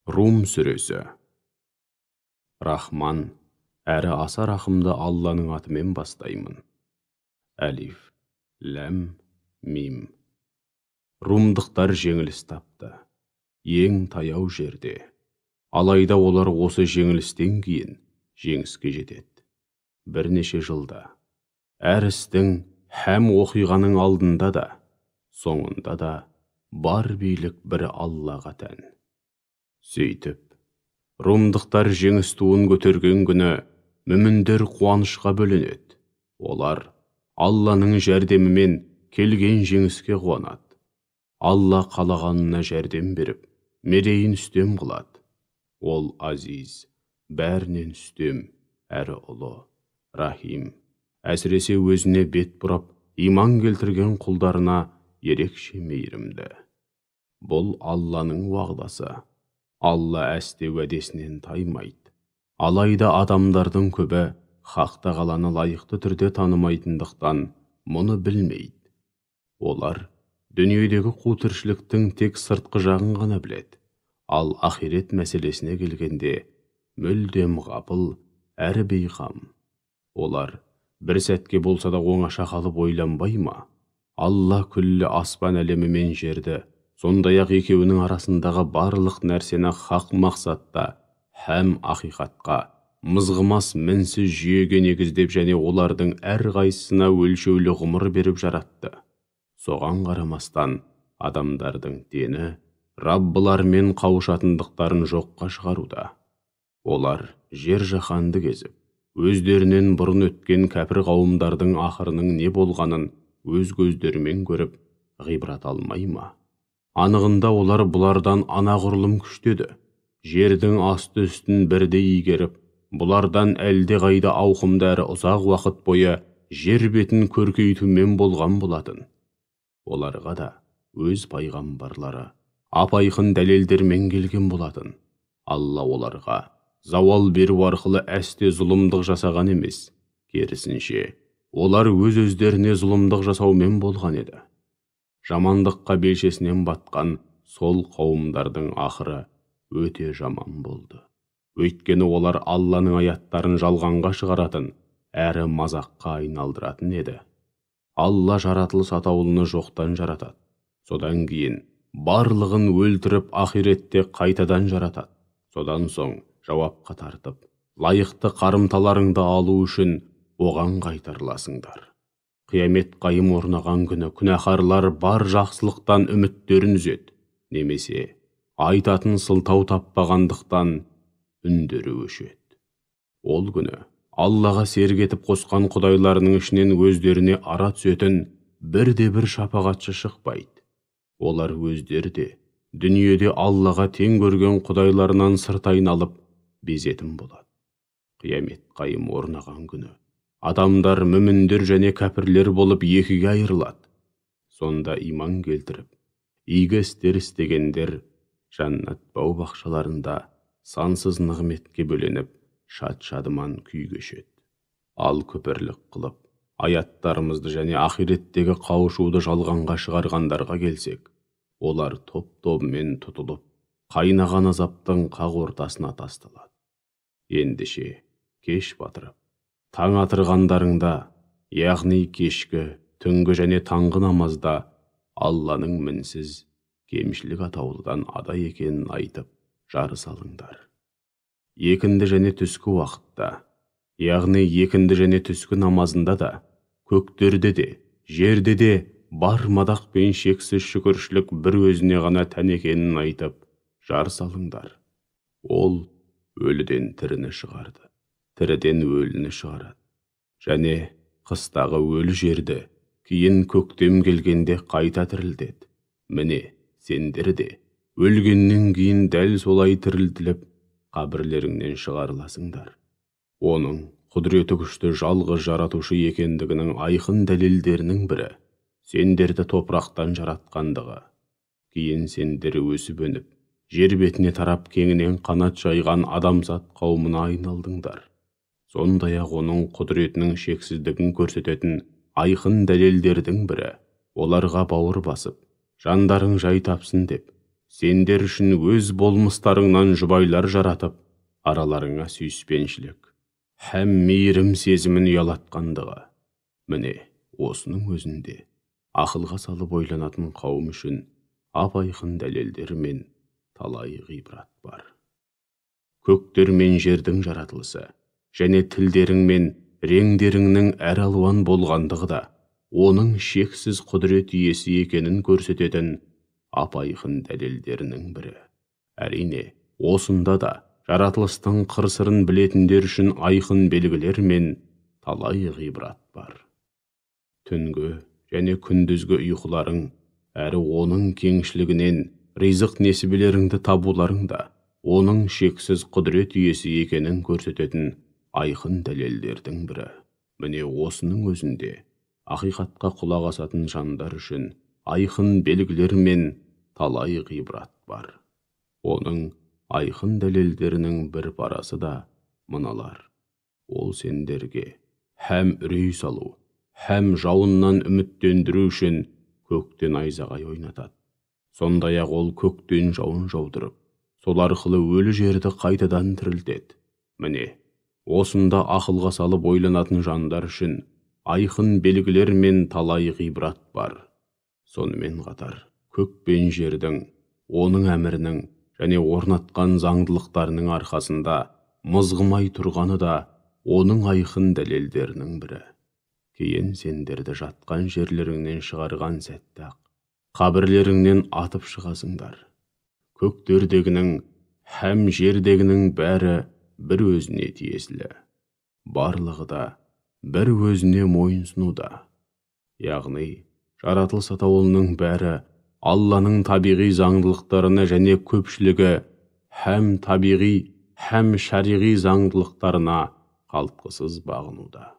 Рум сүресі. Рахман, әрі аса рахымды Алланың атымен бастаймын. Әлиф, ләм, мим. Румдықтар жеңіліс тапты. Ең таяу жерде. Алайда олар осы жеңілістен кейін жеңіске жетеді. Бірнеше жылда. Әр істің һәм оқиғаның алдында да, соңында да бар билік бір Аллаға тән. Сөйтіп, румдықтар жеңіс туын көтерген күні мүміндер қуанышқа бөленеді. Олар Алланың жәрдемімен келген жеңіске қуанады. Алла қалағанына жәрдем беріп, мерейін үстем қылады. Ол азиз, бәрінен үстем, әрі ұлы, рахим. Әсіресе өзіне бет бұрап, иман келтірген құлдарына ерекше мейірімді. Бұл Алланың уағдасы. Алла әсте уәдесінен таймайды. Алайда адамдардың көбі Хақ тағаланы лайықты түрде танымайтындықтан мұны білмейді. Олар дүниедегі қу тіршіліктің тек сыртқы жағын ғана біледі. Ал ақирет мәселесіне келгенде мүлдем ғапыл әрі бейқам. Олар бір сәтке болса да оңаша қалып ойланбай ма? Алла күллі аспан әлемі мен жерді, сондай-ақ екеуінің арасындағы барлық нәрсені хақ мақсатта һәм ақиқатқа, мызғымас мінсіз жүйеге негіздеп және олардың әрқайсысына өлшеулі ғұмыр беріп жаратты. Соған қарамастан адамдардың дені Раббылармен қауышатындықтарын жоққа шығаруда. Олар жер жаһанды кезіп, өздерінен бұрын өткен кәпір қауымдардың ақырының не болғанын өз көздерімен көріп, ғибрат алмай ма? Анығында олар бұлардан анағұрлым күшті еді. Жердің асты үстін бірдей игеріп, бұлардан әлдеқайда ауқымды әрі ұзақ уақыт бойы жер бетін көркейтумен болған болатын. Оларға да өз пайғамбарлары ап-айқын дәлелдермен келген болатын. Алла оларға зауал беру арқылы әсте зұлымдық жасаған емес. Керісінше, олар өз-өздеріне зұлымдық жасаумен болған еді. Жамандыққа белшесінен батқан сол қауымдардың ақыры өте жаман болды. Өйткені олар Алланың аяттарын жалғанға шығаратын, әрі мазаққа айналдыратын еді. Алла жаратылыс атаулыны жоқтан жаратады. Содан кейін барлығын өлтіріп ақиретте қайтадан жаратады. Содан соң жауапқа тартып, лайықты қарымталарыңды алу үшін оған қайтарыласыңдар. Қиямет қайым орнаған күні күнәһарлар бар жақсылықтан үміттерін үзеді, немесе айтатын сылтау таппағандықтан үндері өшеді. Ол күні Аллаға серік етіп қосқан құдайларының ішінен өздеріне ара түсетін бірде-бір шапағатшы шықпайды. Олар өздері де дүниеде Аллаға тең көрген құдайларынан сырт айналып безетін болады. Қиямет қайым орнаған күні адамдар мүміндер және кәпірлер болып екіге айырылады. Сонда иман келтіріп, игі істер істегендер жәннат бау-бақшаларында сансыз нығметке бөленіп, шат-шадыман күй кешеді. Ал күпірлік қылып, аяттарымызды және ақиреттегі қауышуды жалғанға шығарғандарға келсек, олар топ-тобымен тұтылып, қайнаған азаптың қақ ортасына тасталады. Ендеше кеш батырып, таң атырғандарыңда, яғни кешкі, түнгі және таңғы намазда Алланың мінсіз кемшілік атаулыдан ада екенін айтып, жар салыңдар. Екінді және түскі уақытта, яғни екінді және түскі намазында да, көктерде де, жерде де бар мадақ пен шексіз шүкіршілік бір өзіне ғана тән екенін айтып, жар салыңдар. Ол өліден тіріні шығарды, тіріден өліні шығарады. Және қыстағы өлі жерді кейін көктем келгенде қайта тірілтеді. Міне, сендер де өлгеннен кейін дәл солай тірілтіліп, қабірлеріңнен шығарыласыңдар. Оның құдіреті күшті жалғыз жаратушы екендігінің айқын дәлелдерінің бірі сендерді топырақтан жаратқандығы. Кейін сендер өсіп өніп, жер бетіне тарап кеңінен қанат жайған адамзат қауымына айналдыңдар. Сондай-ақ оның құдіретінің шексіздігін көрсететін айқын дәлелдердің бірі оларға бауыр басып, жандарың жай тапсын деп, Сендер үшін өз болмыстарыңнан жұбайлар жаратып, араларыңа сүйіспеншілік һәм мейірім сезімін ұялатқандығы. Міне, осының өзінде ақылға салып ойланатын қауым үшін ап-айқын дәлелдер мен талай ғибрат бар. Көктер мен жердің жаратылысы және тілдерің мен реңдеріңнің әралуан болғандығы да оның шексіз құдірет иесі екенін көрсететін ап-айқын дәлелдерінің бірі. Әрине, осында да жаратылыстың қыр-сырын білетіндер үшін айқын белгілер мен талай ғибрат бар. Түнгі және күндізгі ұйқыларың, әрі оның кеңшілігінен ризық несібелеріңді табуларың да оның шексіз құдірет иесі екенін көрсететін айқын дәлелдердің бірі. Міне, осының өзінде ақиқатқа құлақ асатын жандар үшін айқын белгілер мен талай ғибрат бар. Оның айқын дәлелдерінің бір парасы да мыналар. Ол сендерге һәм үрей салу, һәм жауыннан үміттендіру үшін көктен найзағай ойнатады. Сондай-ақ ол көктен жауын жаудырып, сол арқылы өлі жерді қайтадан тірілтеді. Міне, осында ақылға салып ойланатын жандар үшін айқын белгілер мен талай ғибрат бар. Сонымен қатар, көк пен жердің, оның әмірінің және орнатқан заңдылықтарының арқасында мызғымай тұрғаны да оның айқын дәлелдерінің бірі. Кейін сендерді жатқан жерлеріңнен шығарған сәтте-ақ қабірлеріңнен атып шығасыңдар. Көктердегінің һәм жердегінің бәрі бір өзіне тиесілі. Барлығы да бір өзіне мойынсұнуда. Яғни, жаратылыс атаулының бәрі Алланың табиғи заңдылықтарына және көпшілігі һәм табиғи, һәм шариғи заңдылықтарына қалтқысыз бағынуда.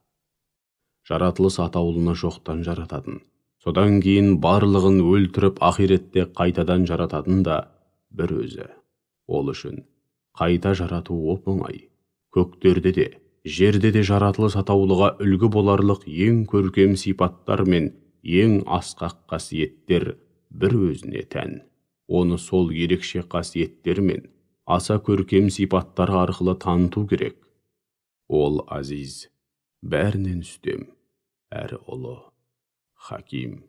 Жаратылыс атаулыны жоқтан жарататын, содан кейін барлығын өлтіріп ақиретте қайтадан жарататын да бір өзі. Ол үшін қайта жарату оп-оңай. Көктерде де, жерде де жаратылыс атаулыға үлгі боларлық ең көркем сипаттар мен ең асқақ қасиеттер бір өзіне тән. Оны сол ерекше қасиеттер мен аса көркем сипаттар арқылы таныту керек. Ол азиз, бәрінен үстем, әрі ұлы, хаким,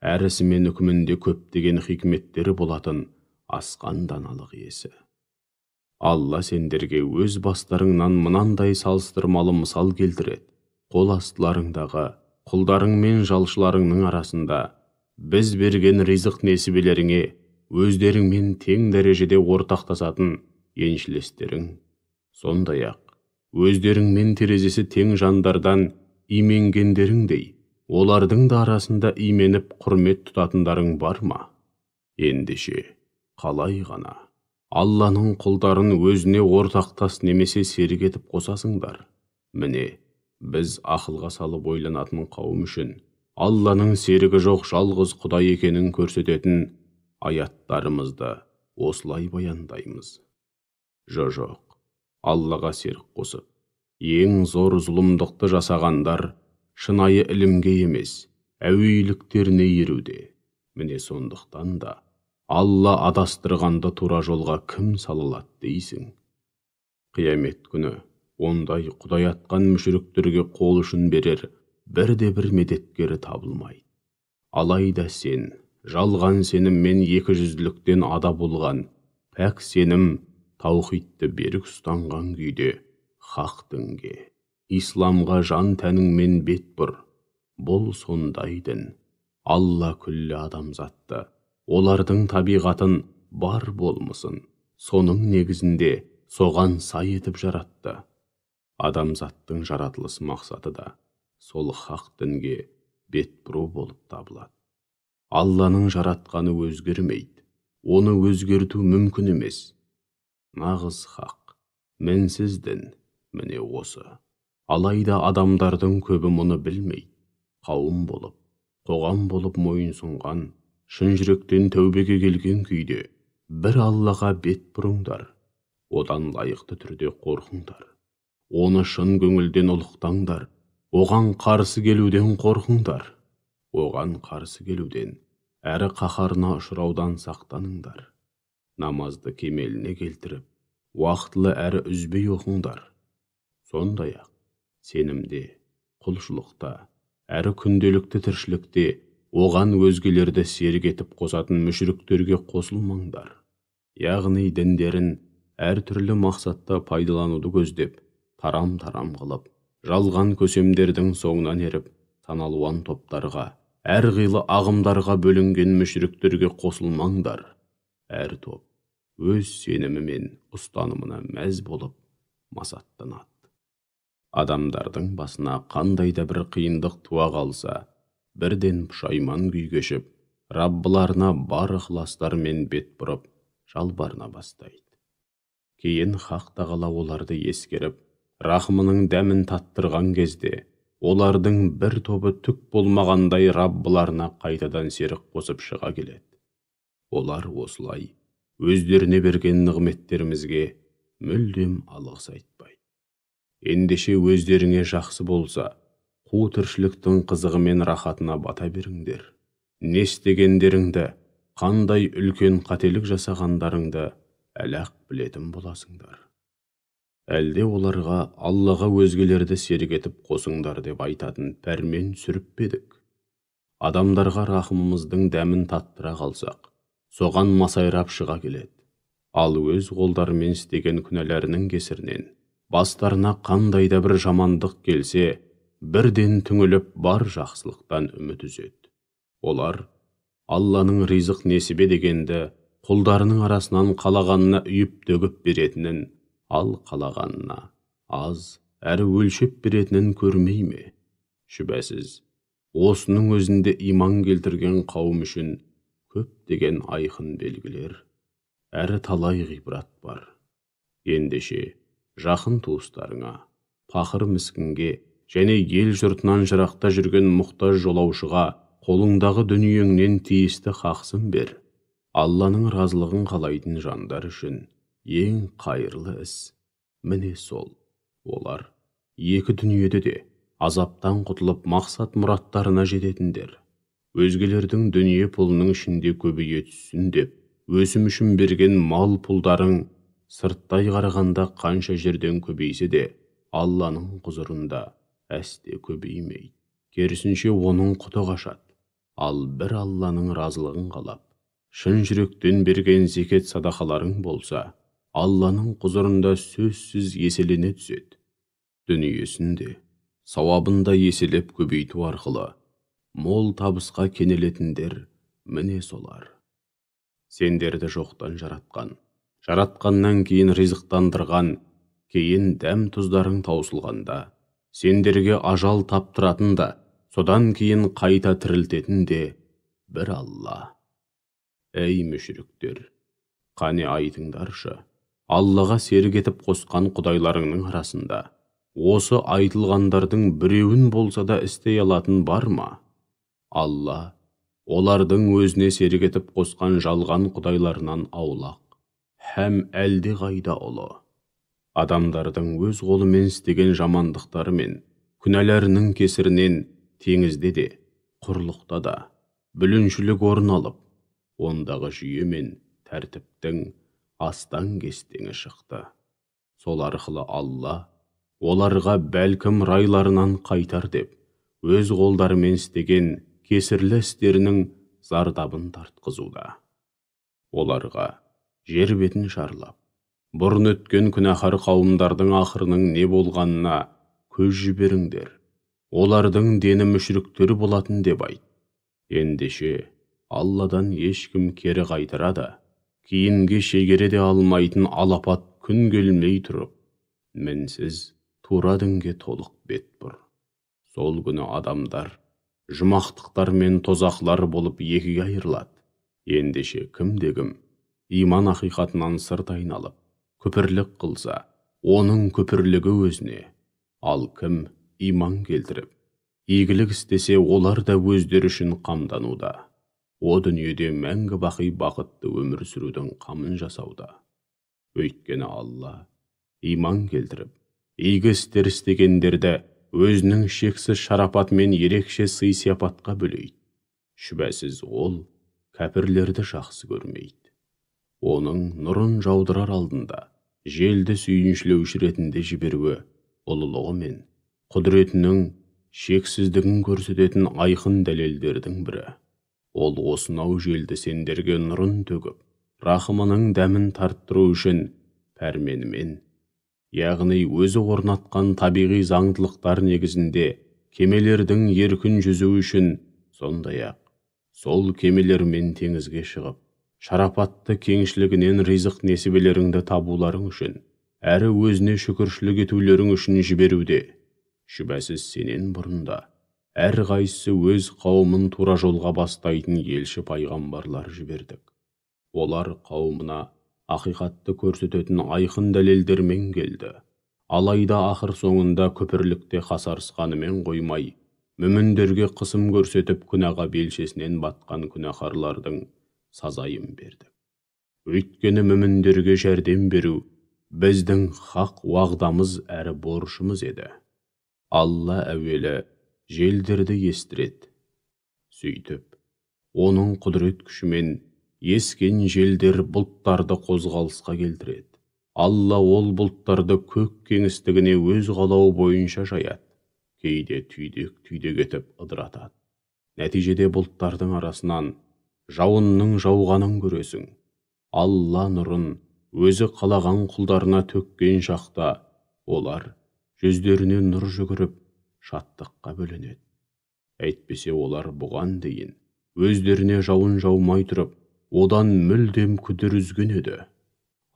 әр ісімен үкімінде көптеген хикметтері болатын асқан даналық иесі. Алла сендерге өз бастарыңнан мынандай салыстырмалы мысал келтіреді. Қол астыларыңдағы құлдарың мен жалшыларыңның арасында біз берген ризық несібелеріңе өздеріңмен тең дәрежеде ортақтасатын еншілестерің, сондай-ақ өздеріңмен терезесі тең жандардан именгендеріңдей, олардың да арасында именіп құрмет тұтатындарың бар ма? Ендеше, қалай ғана Алланың құлдарын өзіне ортақтас немесе серік етіп қосасыңдар? Міне, біз ақылға салып ойланатын қауым үшін Алланың серігі жоқ жалғыз Құдай екенін көрсететін аяттарымызды осылай баяндаймыз. Жоқ, Аллаға серік қосып, ең зор зұлымдықты жасағандар шынайы ілімге емес, әуейліктеріне еруде. Міне сондықтан да Алла адастырғанды тура жолға кім салалады дейсің? Қиямет күні ондай Құдай атқан мүшіріктерге қол ұшын берер бірде-бір медеткері табылмайды. Алайда сен жалған сеніммен екіжүзділіктен ада болған, пәк сенім таухидті берік ұстанған күйде хақ дінге, исламға жан тәніңмен бет бұр. Бұл сондай дін. Алла күллі адамзатты, олардың табиғатын бар болмысын, соның негізінде соған сай етіп жаратты. Адамзаттың жаратылыс мақсаты да сол хақ дінге бет бұру болып табылады. Алланың жаратқаны өзгермейді, оны өзгерту мүмкін емес. Нағыз хақ, мінсіз дін, міне осы. Алайда адамдардың көбі мұны білмейді. Қауым болып, қоғам болып мойынсұнған, шын жүректен тәубеге келген күйде бір Аллаға бет бұрыңдар, одан лайықты түрде қорқыңдар. Оны шын көңілден ұлықтаңдар, оған қарсы келуден қорқыңдар. Оған қарсы келуден, әрі қаһарына ұшыраудан сақтаныңдар. Намазды кемеліне келтіріп, уақытылы әрі үзбей оқыңдар. Сондай-ақ, сенімде, құлшылықта, әрі күнделікті тіршілікте оған өзгелерді серік етіп қосатын мүшриктерге қосылмаңдар. Яғни діндерін әртүрлі мақсатта пайдалануды көздеп, тарам-тарам қылып, жалған көсемдердің соңынан еріп, саналуан топтарға, әрқилы ағымдарға бөлінген мүшриктерге қосылмаңдар. Әр топ өз сенімі мен ұстанымына мәз болып масаттанады. Адамдардың басына қандай да бір қиындық туа қалса, бірден пұшайман күй кешіп, Раббыларына бар ықыластарымен бет бұрып, жалбарына бастайды. Кейін Хақ тағала оларды ескеріп, рахымының дәмін таттырған кезде, олардың бір тобы түк болмағандай Раббыларына қайтадан серік қосып шыға келеді. Олар осылай өздеріне берген нығметтерімізге мүлдем алғыс айтпайды. Ендеше өздеріңе жақсы болса, қу тіршіліктің қызығы мен рахатына бата беріңдер. Не істегендеріңді, қандай үлкен қателік жасағандарыңды әлі-ақ білетін боласыңдар. Әлде оларға Аллаға өзгелерді серік етіп қосыңдар деп айтатын пәрмен түсіріп пе едік? Адамдарға рахымымыздың дәмін таттыра қалсақ, соған масайрап шыға келеді. Ал өз қолдарымен істеген күнәларының кесірінен бастарына қандай да бір жамандық келсе, бірден түңіліп бар жақсылықтан үміт үзеді. Олар Алланың ризық несібе дегенді құлдарының арасынан қалағанына үйіп төгіп беретінін, ал қалағанына аз әрі өлшеп беретінін көрмей ме? Шүбәсіз, осының өзінде иман келтірген қауым үшін көптеген айқын белгілер, әрі талай ғибрат бар. Ендеше, жақын туыстарыңа, пақыр міскінге және ел жұртынан жырақта жүрген мұқтаж жолаушыға қолыңдағы дүниеңнен тиісті хақсын бер. Алланың разылығын қалайтын жандар үшін ең қайырлы іс міне сол. Олар екі дүниеде де азаптан құтылып мақсат мұраттарына жететіндер. Өзгелердің дүние пұлының ішінде көбейе түссін деп өсім үшін берген мал пұлдарың сырттай қарағанда қанша жерден көбейсе де, Алланың құзырында әсте көбеймейді. Керісінше оның құты қашады. Ал бір Алланың разылығын қалап, шын жүректен берген зекет садақаларың болса, Алланың құзырында сөзсіз еселене түседі. Дүниесін де, сауабын да еселеп көбейту арқылы мол табысқа кенелетіндер міне солар. Сендерді жоқтан жаратқан, жаратқаннан кейін ризықтандырған, кейін дәм тұздарың таусылғанда, сендерге ажал таптыратын да, содан кейін қайта тірілтетін де бір Алла. Әй мүшриктер, қане айтыңдаршы, Аллаға серік етіп қосқан құдайларыңның арасында осы айтылғандардың біреуін болса да істей алатын бар ма? Алла олардың өзіне серік етіп қосқан жалған құдайларынан аулақ, һәм әлде қайда ұлы. Адамдардың өз қолымен істеген жамандықтары мен күнәларының кесірінен теңізде де, құрлықта да бүліншілік орын алып, ондағы жүйе мен тәртіптің астаң-кестеңі шықты. Сол арқылы Алла оларға бәлкім райларынан қайтар деп, өз қолдарымен істеген кесірлі істерінің зардабын тартқызуда. Оларға жер бетін шарлап, бұрын өткен күнәһар қауымдардың ақырының не болғанына көз жіберіңдер. Олардың дені мүшриктер болатын деп айт. Ендеше, Алладан ешкім кері қайтарады, кейінге шегере де алмайтын алапат күн келмей тұрып, мінсіз тура дінге толық бет бұр. Сол күні адамдар жұмақтықтар мен тозақлар болып екіге айырылады. Ендеше кімде-кім иман ақиқатынан сырт айналып, күпірлік қылса, оның күпірлігі өзіне. Ал кім иман келтіріп, игілік істесе, олар да өздері үшін қамдануда. О дүниеде мәңгі бақи бақытты өмір сүрудің қамын жасауда. Өйткені Алла иман келтіріп, игі істер істегендерді өзінің шексіз шарапатымен ерекше сый-сияпатқа бөлейді. Шүбәсіз ол кәпірлерді жақсы көрмейді. Оның нұрын жаудырар алдында желді сүйіншілеуші ретінде жіберуі ұлылығы мен құдіретінің шексіздігін көрсететін айқын дәлелдердің бірі. Ол осынау желді сендерге нұрын төгіп, рахымының дәмін тарттыру үшін пәрменімен, яғни өзі орнатқан табиғи заңдылықтар негізінде кемелердің еркін жүзуі үшін, сондай-ақ сол кемелермен теңізге шығып, шарапатты кеңшілігінен ризық несібелеріңді табуларың үшін, әрі өзіне шүкіршілік етулерің үшін жіберуде. Шүбәсіз сенен бұрын да әр қайсысы өз қауымын тура жолға бастайтын елші пайғамбарлар жібердік. Олар қауымына ақиқатты көрсететін айқын дәлелдермен келді. Алайда ақыр соңында күпірлікте қасарысқанымен қоймай, мүміндерге қысым көрсетіп күнәға белшесінен батқан күнәһарлардың сазайын бердік. Өйткені мүміндерге жәрдем беру біздің хақ уағдамыз әрі борышымыз еді. Алла әуелі желдерді естіреді. Сөйтіп, оның құдірет күшімен ескен желдер бұлттарды қозғалысқа келтіреді. Алла ол бұлттарды көк кеңістігіне өз қалауы бойынша жаяды. Кейде түйдек-түйдек етіп ыдыратады. Нәтижеде бұлттардың арасынан жауынның жауғанын көресің. Алла нұрын өзі қалаған құлдарына төккен шақта олар жүздеріне нұр жүгіріп, шаттыққа бөленеді. Әйтпесе олар бұған дейін өздеріне жауын жаумай тұрып, одан мүлдем күдер үзген еді.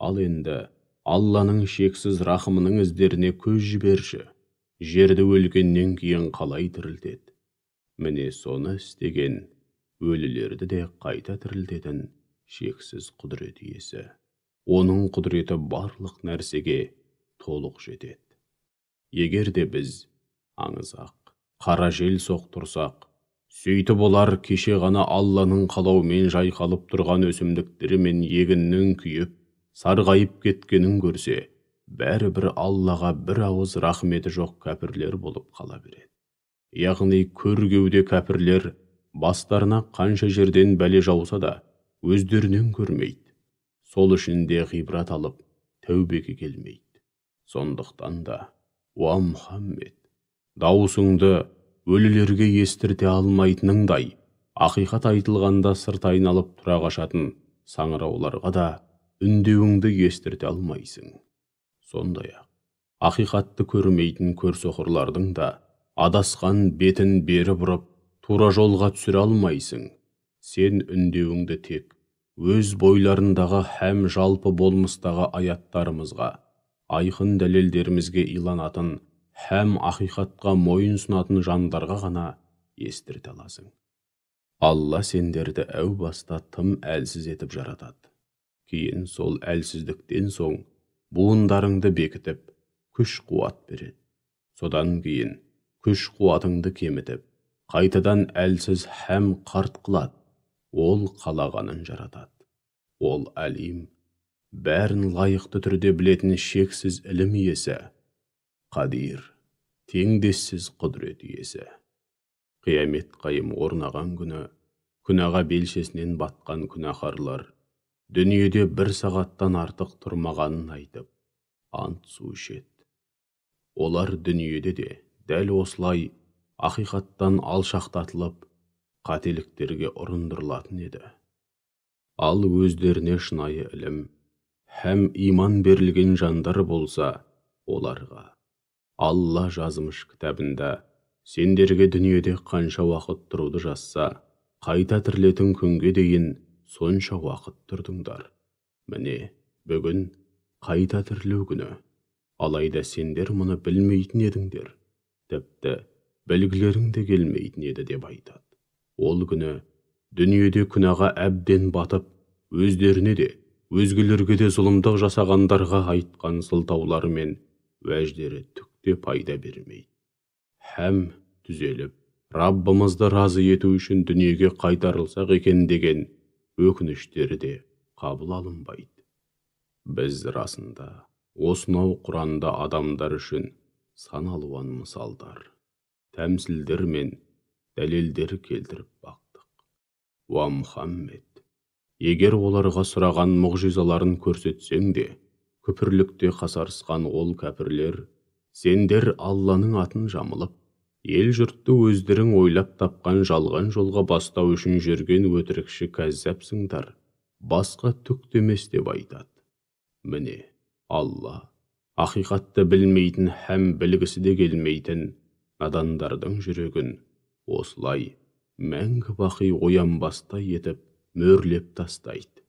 Ал енді Алланың шексіз рахымының іздеріне көз жіберші, жерді өлгеннен кейін қалай тірілтеді. Міне соны істеген өлілерді де қайта тірілтетін шексіз құдірет иесі. Оның құдіреті барлық нәрсеге толық жетеді. Егер де біз аңызақ, қара жел соқтырсақ, сөйтіп олар кеше ғана Алланың қалауымен жайқалып тұрған өсімдіктері мен егіннің күйіп, сарғайып кеткенін көрсе, бәрібір Аллаға бір ауыз рахметі жоқ кәпірлер болып қала береді. Яғни көр кеуде кәпірлер бастарына қанша жерден бәле жауса да өздерінен көрмейді. Сол үшін де ғибрат алып, тәубеге келмейді. Сондықтан да, уа Мұхаммед, дауысыңды өлілерге естірте алмайтыныңдай, ақиқат айтылғанда сырт айналып тұра қашатын саңырауларға да үндеуіңді естірте алмайсың. Сондай-ақ, ақиқатты көрмейтін көрсоқырлардың да адасқан бетін бері бұрып, тура жолға түсіре алмайсың. Сен үндеуіңді тек өз бойларындағы һәм жалпы болмыстағы аяттарымызға, айқын дәлелдерімізге иланатын һәм ақиқатқа мойын ұсынатын жандарға ғана естірте аласың. Алла сендерді әу баста тым әлсіз етіп жаратады. Кейін сол әлсіздіктен соң буындарыңды бекітіп, күш қуат береді. Содан кейін күш қуатыңды кемітіп, қайтадан әлсіз һәм қарт қылады. Ол қалағанын жаратады. Ол әлим, бәрін лайықты түрде білетін шексіз ілім иесі, қадир, теңдессіз құдірет иесі. Қиямет қайым орнаған күні, күнәға белшесінен батқан күнәһарлар дүниеде бір сағаттан артық тұрмағанын айтып, ант су ішеді. Олар дүниеде де дәл осылай ақиқаттан алшақтатылып, қателіктерге ұрындырылатын еді. Ал өздеріне шынайы ілім һәм иман берілген жандар болса, оларға Алла жазмыш кітабында сендерге дүниеде қанша уақыт тұруды жазса, қайта тірілетін күнге дейін сонша уақыт тұрдыңдар. Міне, бүгін қайта тірілу күні. Алайда сендер мұны білмейтін едіңдер. Тіпті білгілерің де келмейтін еді деп айтады. Ол күні дүниеде күнәға әбден батып, өздеріне де, өзгелерге де зұлымдық жасағандарға айтқан сылтаулары мен уәждері түк те пайда бермейді. Һәм түзеліп, Раббымызды разы ету үшін дүниеге қайтарылсақ екен деген өкініштері де қабыл алынбайды. Біз расында осынау Құранда адамдар үшін сан алуан мысалдар, тәмсілдер мен дәлелдер келтіріп бақтық. Уа Мұхаммед, Егер оларға сұраған мұғжизаларын көрсетсең де, күпірлікте қасарысқан ол кәпірлер, сендер Алланың атын жамылып, ел жұртты өздерің ойлап тапқан жалған жолға бастау үшін жүрген өтірікші кәззапсыңдар, басқа түк те емес деп айтады. Міне, Алла ақиқатты білмейтін һәм білгісі де келмейтін надандардың жүрегін осылай мәңгі бақи оянбастай етіп мөрлеп тастайды.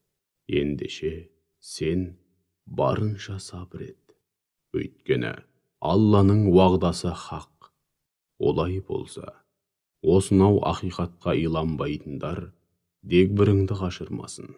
Ендеше сен барынша сабыр ет. Өйткені Алланың уағдасы хақ. Олай болса, осынау ақиқатқа иланбайтындар дегбіріңді қашырмасын.